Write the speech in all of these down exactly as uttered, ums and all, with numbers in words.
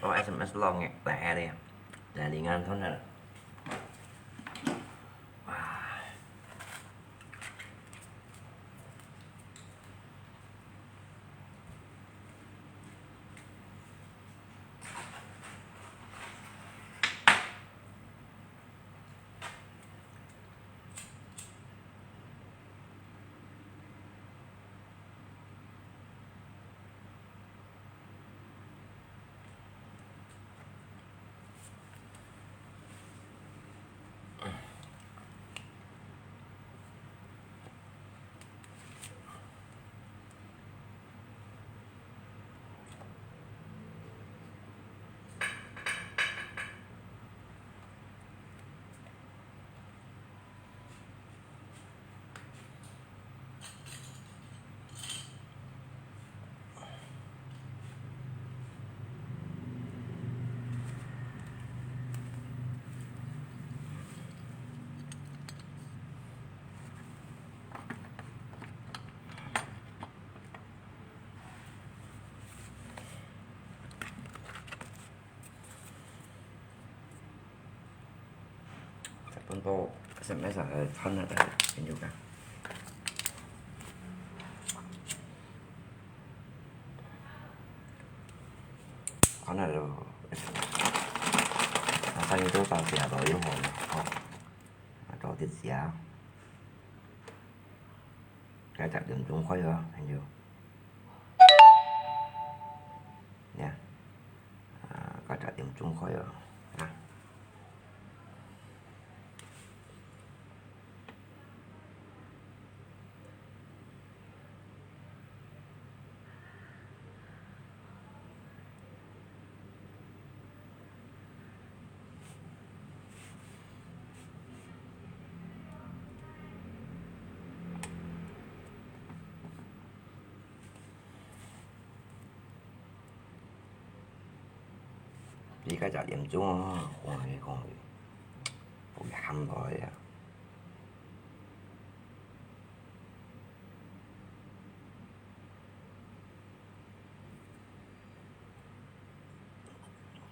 哦，S M S浪个，来，来，来，你看，看，看。哇。 Saponpo S M S啊，傳下來，朋友啊。傳下來，啊，生意都到這咯，有好無？吼，啊，到這時啊，該十點鐘開哦，朋友。呀，啊，該十點鐘開哦，啊。 你該隻嚴重啊，看你看你，會喊落去啊！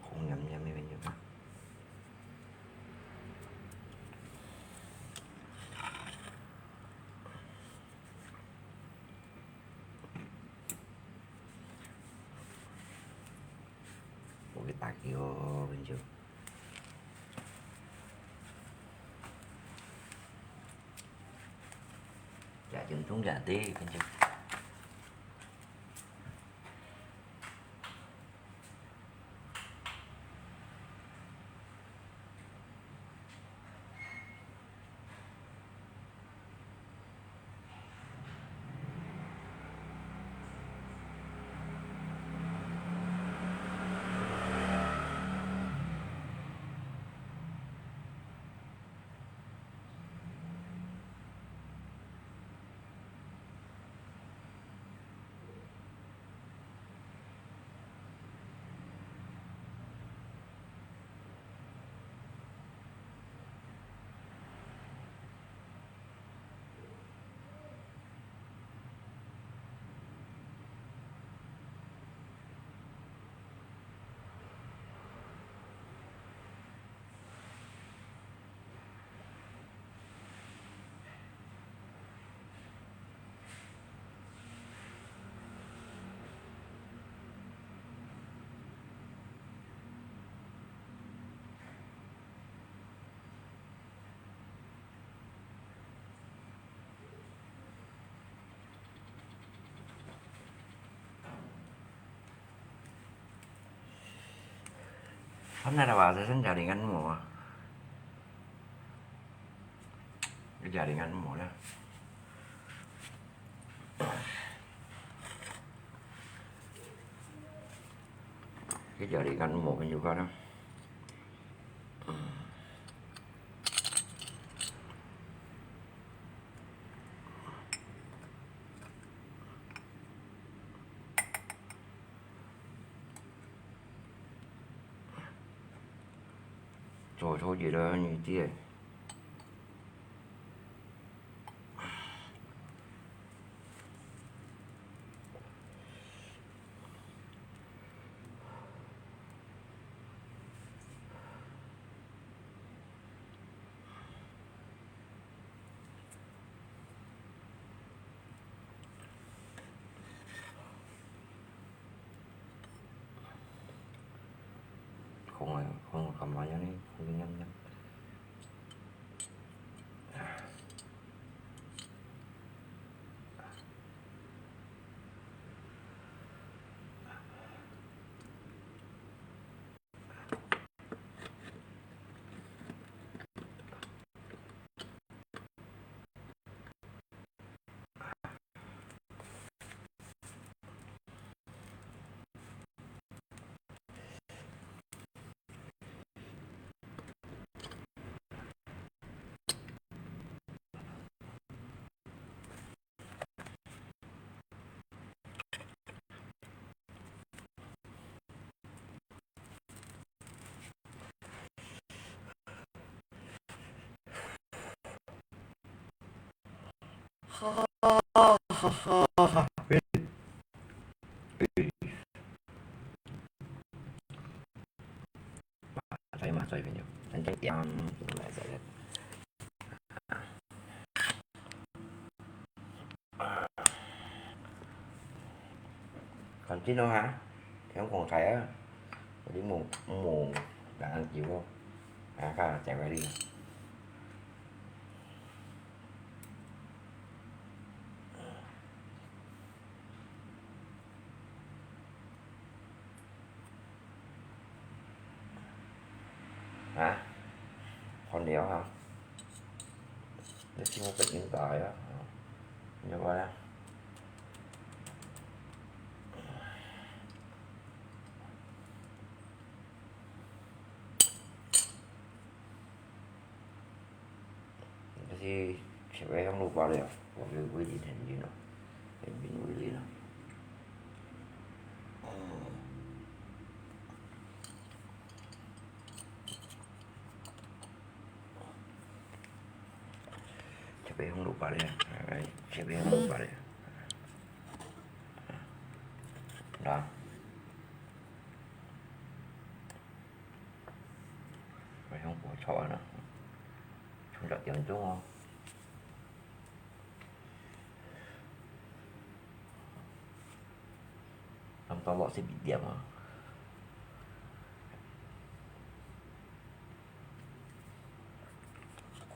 紅炎炎个面就看。 無去打球哦，很久。食點中藥的，很久。 Hana na ba sa san jaringan mo? Jaringan mo na. Cái giờ đi ngăn một cái nhu cầu đó. Cho số gì đó như thế. 看我幹嘛呀呢？我跟你讲。哈哈哈哈！再嘛，再一遍，再一遍，再一遍。 看真哦哈，聽講大啊，有啲無無人救哦，啊，較正快啲。啊，看了哈。 你聽我个音大啊，你話啦。這係切个香爐包了，我个味道很濃哦，很濃味道哦。嗯。 切片紅蘿蔔咧，哎，切片紅蘿蔔咧。來，我用火炒啊，炒十點鐘哦。 差毋多六十二點啊。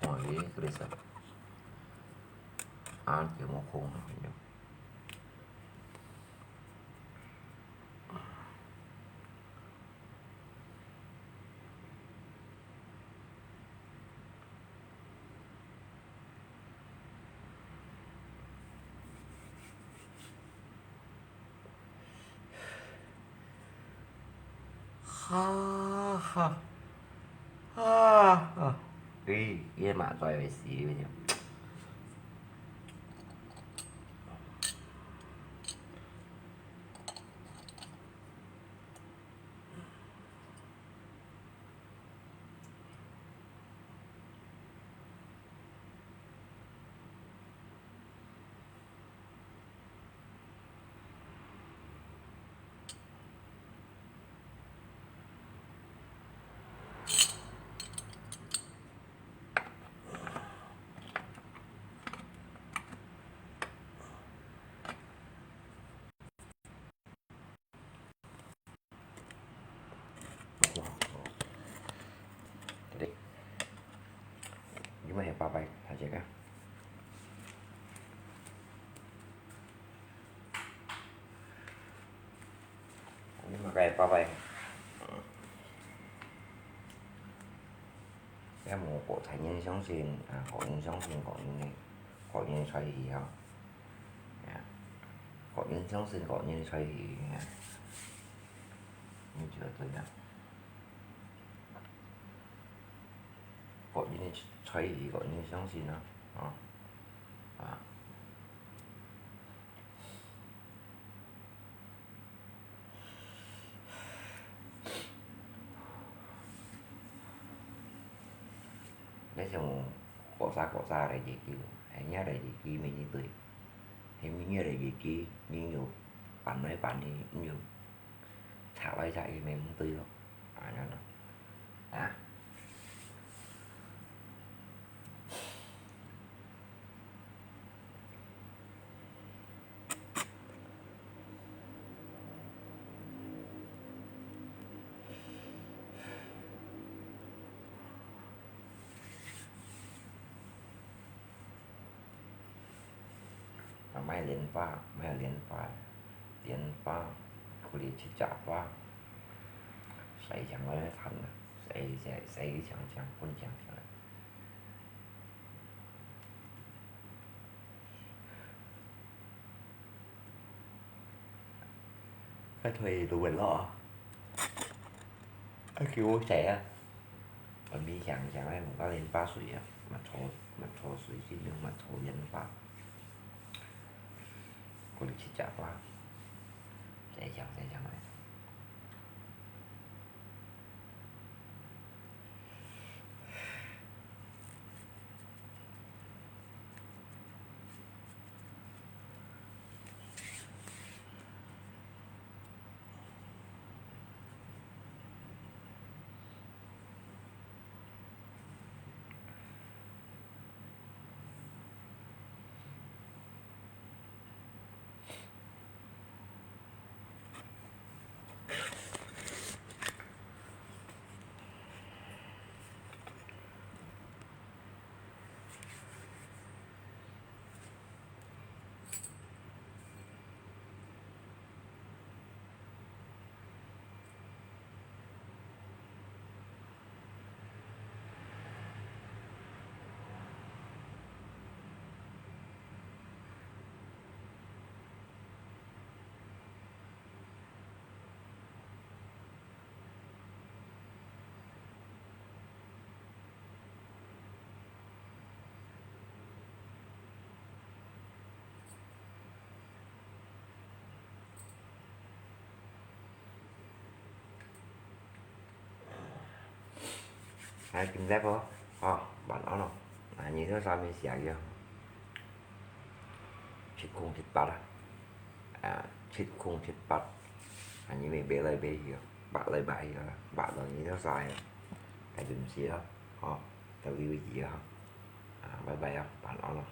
看你个色，啊，有無空啊？哈哈，啊啊，咦，這馬嘴會死了。 對，你們還拜拜，大家。你們該拜拜。也無國產人相信，啊，國人相信國人个，國人个才氣吼。 啊，國人相信國人个才氣，啊，你覺得對啊？國人个才氣，國人相信啊，啊，啊。 該種國家國家來研究，哎，人家來研究，明年對，哎，明年來研究，你有搬來搬去，你有拆來拆去，明年對咯，啊，恁樣咯，啊。 你買蓮花，買蓮花，蓮花，佢兜七隻花，洗淨來趁啊，洗，洗，洗淨淨，分淨淨。該退路个咯，啊，叫我洗啊，外面香香个，毋過蓮花水啊，嘛搓，嘛搓水晶，嘛搓蓮花。 佢七隻花，洗淨，洗淨來。還緊忒哦，哦，晚安咯。啊，你這上面寫个，七空七八啊，啊，七空七八，啊，你咪買來買去哦，買來買去哦，買到你都晒哦，該就毋係咯，哦，到位為止哦，啊，拜拜哦，晚安咯。